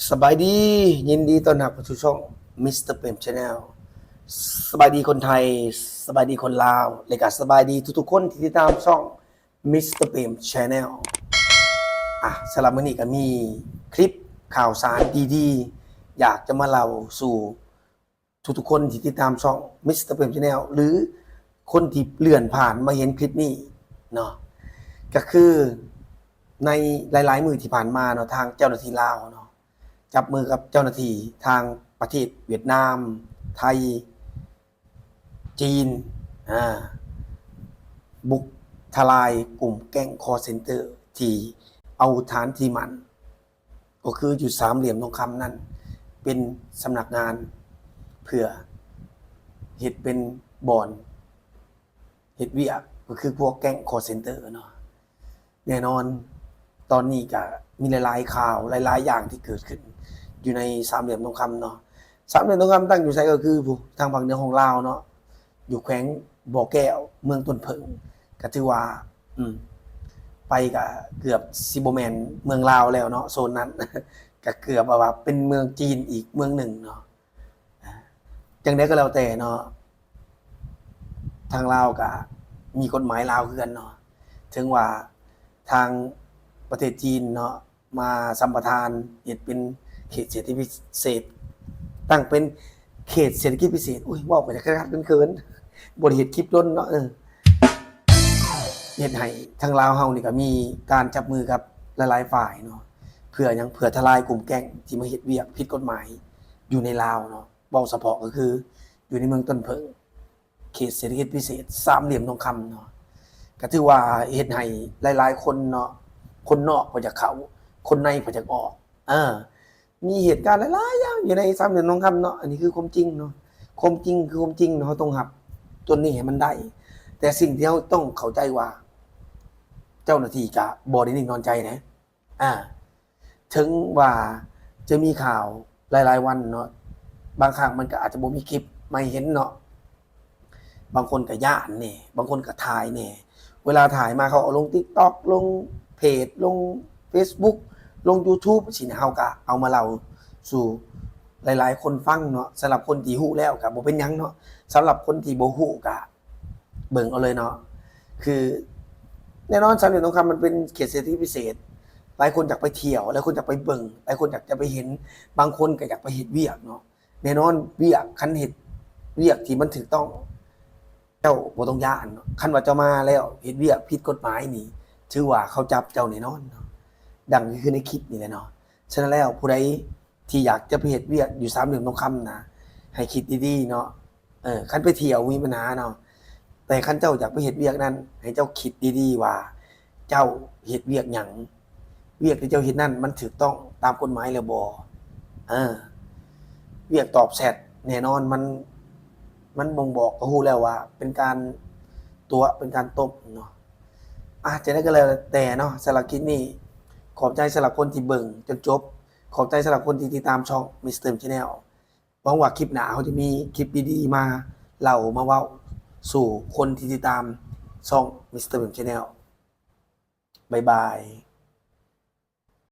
ສະບາຍດີ ຍິນດີຕ້ອນຮັບເຂົ້າສູ່ຊ່ອງ Mister Prem Channel. ສະບາຍດີຄົນໄທ, ສະບາຍດີຄົນລາວ ແລະກະສະບາຍດີທຸກໆຄົນທີ່ຕິດຕາມຊ່ອງ Mister Prem Channel. ອ່ະ ສຳລັບມື້ນີ້ກະມີຄລິບຂ່າວສານດີໆ ຢາກຈະມາເລົ່າສູ່ ທຸກໆຄົນທີ່ຕິດຕາມຊ່ອງ Mister Prem Channel ຫຼືຄົນທີ່ເລື່ອນຜ່ານມາເຫັນຄລິບນີ້ເນາະ, ກະຄືໃນຫຼາຍໆມື້ທີ່ຜ່ານມາເນາະ ທາງເຈົ້າໜ້າທີ່ລາວເນາະ ຈັບມືກັບເຈົ້າໜ້າທີ່ທາງປະເທດຫວຽດນາມ, ໄທ, ຈີນ ອາ ບຸກທະລາຍກຸ່ມແກ້ງ call center ທີ່ເອົາຖານທີ່ໝັ້ນ ກໍຄືຢູ່ສາມຫຼ່ຽມທອງຄຳນັ້ນເປັນສຳນັກງານ ເພື່ອເຮັດເປັນບ່ອນເຮັດວຽກ ກໍຄືພວກແກ້ງ call center ເນາະ. ແນ່ນອນ ຕອນນີ້ກະມີຫຼາຍໆຂ່າວ ຫຼາຍໆຢ່າງທີ່ເກີດຂຶ້ນຢູ່ໃນສາມຫຼ່ຽມທອງຄຳເນາະ. ສາມຫຼ່ຽມທອງຄຳຕັ້ງຢູ່ໃສ? ກໍຄືຜູ້ທາງພາກເໜືອຂອງລາວເນາະ ຢູ່ແຂວງບໍ່ແກ້ວ ເມືອງຕົ້ນເຜິ້ງ ກະຖືວ່າ ອືມ ໄປກະເກືອບຊິບໍ່ແມ່ນເມືອງລາວແລ້ວເນາະ ໂຊນນັ້ນ ກະເກືອບວ່າເປັນເມືອງຈີນອີກເມືອງໜຶ່ງເນາະ. ຈັ່ງໃດກໍແລ້ວແຕ່ເນາະ ທາງລາວກະມີກົດໝາຍລາວຄືກັນເນາະ ເຖິງວ່າທາງປະເທດຈີນເນາະ ມາສຳປະທານເຮັດເປັນເຂດເສດຖະກິດພິເສດ ຕັ້ງເປັນເຂດເສດຖະກິດພິເສດ ໂອ້ຍ ເວົ້າໄປຈະຄັກໆເຂີນໆ ບໍ່ໄດ້ເຮັດຄລິບດົນເນາະ ເອີ ເຮັດໃຫ້ທາງລາວເຮົານີ້ກະມີການຈັບມືກັບຫຼາຍໆຝ່າຍເນາະ ເພື່ອຫຍັງ? ເພື່ອທະລາຍກຸ່ມແກ້ງທີ່ມາເຮັດວຽກຜິດກົດໝາຍຢູ່ໃນລາວເນາະ. ເວົ້າສະເພາະກໍຄືຢູ່ໃນເມືອງຕົ້ນເຜິ້ງ ເຂດເສດຖະກິດພິເສດສາມຫຼ່ຽມທອງຄຳເນາະ ກໍຖືວ່າເຮັດໃຫ້ຫຼາຍໆຄົນເນາະ ຄົນນອກບໍ່ຢາກເຂົ້າ ຄົນໃນບໍ່ຢາກອອກ ເອີ ມີເຫດການຫຼາຍໆຢ່າງຢູ່ໃນສາມຫຼ່ຽມທອງຄຳເນາະ. ອັນນີ້ຄືຄວາມຈິງເນາະ ຄວາມຈິງຄືຄວາມຈິງເນາະ ເຮົາຕ້ອງຮັບຕົວນີ້ໃຫ້ມັນໄດ້. ແຕ່ສິ່ງທີ່ເຮົາຕ້ອງເຂົ້າໃຈວ່າ ເຈົ້າໜ້າທີ່ກະບໍ່ໄດ້ນິ່ງນອນໃຈເດ້ ອາ ເຖິງວ່າຈະມີຂ່າວຫຼາຍໆວັນເນາະ ບາງຄັ້ງມັນກໍອາດຈະບໍ່ມີຄລິບມາໃຫ້ເຫັນເນາະ ບາງຄົນກໍຢ້ານແດ່ ບາງຄົນກໍຖ່າຍແດ່ ເວລາຖ່າຍມາເຂົາເອົາລົງ TikTok ລົງເພຈ ລົງ Facebook ລົງ YouTube ຊີ້ນະ ເຮົາກໍເອົາມາເລົ່າສູ່ຫຼາຍໆຄົນຟັງເນາະ. ສຳລັບຄົນທີ່ຮູ້ແລ້ວກໍບໍ່ເປັນຫຍັງເນາະ ສຳລັບຄົນທີ່ບໍ່ຮູ້ກໍ ເບິ່ງເອົາເລີຍເນາະ ຄືແນ່ນອນສາມຫຼ່ຽມທອງຄຳມັນເປັນເຂດເສດຖະກິດພິເສດ ຫຼາຍຄົນຢາກໄປທ່ຽວ ຫຼາຍຄົນຢາກໄປເບິ່ງ ຫຼາຍຄົນຢາກຈະໄປເຫັນ ບາງຄົນກໍຢາກໄປເຮັດວຽກເນາະ. ແນ່ນອນວຽກ ຄັນເຮັດວຽກທີ່ມັນຖືກຕ້ອງ ເຈົ້າບໍ່ຕ້ອງຢ້ານເນາະ. ຄັນວ່າເຈົ້າມາແລ້ວເຮັດວຽກຜິດກົດໝາຍນີ້ ຖືວ່າເຂົາຈັບເຈົ້າແນ່ນອນເນາະ ດັ່ງຄືໃນຄລິບນີ້ແຫຼະເນາະ. ສະນັ້ນແລ້ວ ຜູ້ໃດ ທີ່ຢາກຈະໄປເຮັດວຽກຢູ່ສາມຫຼ່ຽມທອງຄຳນະ ໃຫ້ຄິດດີໆເນາະ. ເອີ ຄັນໄປທ່ຽວບໍ່ມີບັນຫາເນາະ ແຕ່ຄັນເຈົ້າຢາກໄປເຮັດວຽກນັ້ນ ໃຫ້ເຈົ້າຄິດດີໆວ່າ ເຈົ້າເຮັດວຽກຫຍັງ ວຽກທີ່ເຈົ້າເຮັດນັ້ນມັນຖືກຕ້ອງຕາມກົດໝາຍແລ້ວບໍ່? ເອີ ວຽກຕອບແຊັດ ແນ່ນອນມັນ ມັນບົ່ງບອກກໍຮູ້ແລ້ວວ່າເປັນການຕົວະ ເປັນການຕົບເນາະ. ອາ ຈັ່ງໃດກໍແລ້ວແຕ່ເນາະ ສຳລັບຄລິບນີ້ ຂອບໃຈສຳລັບຄົນທີ່ເບິ່ງຈົນຈົບ ຂອບໃຈສຳລັບຄົນທີ່ຕິດຕາມຊ່ອງ Mister Prem Channel. ຫວັງວ່າຄລິບໜ້າເຮົາຈະມີຄລິບດີໆມາເລົ່າມາເວົ້າສູ່ຄົນທີ່ຕິດຕາມຊ່ອງ Mister Prem Channel. ບາຍບາຍ.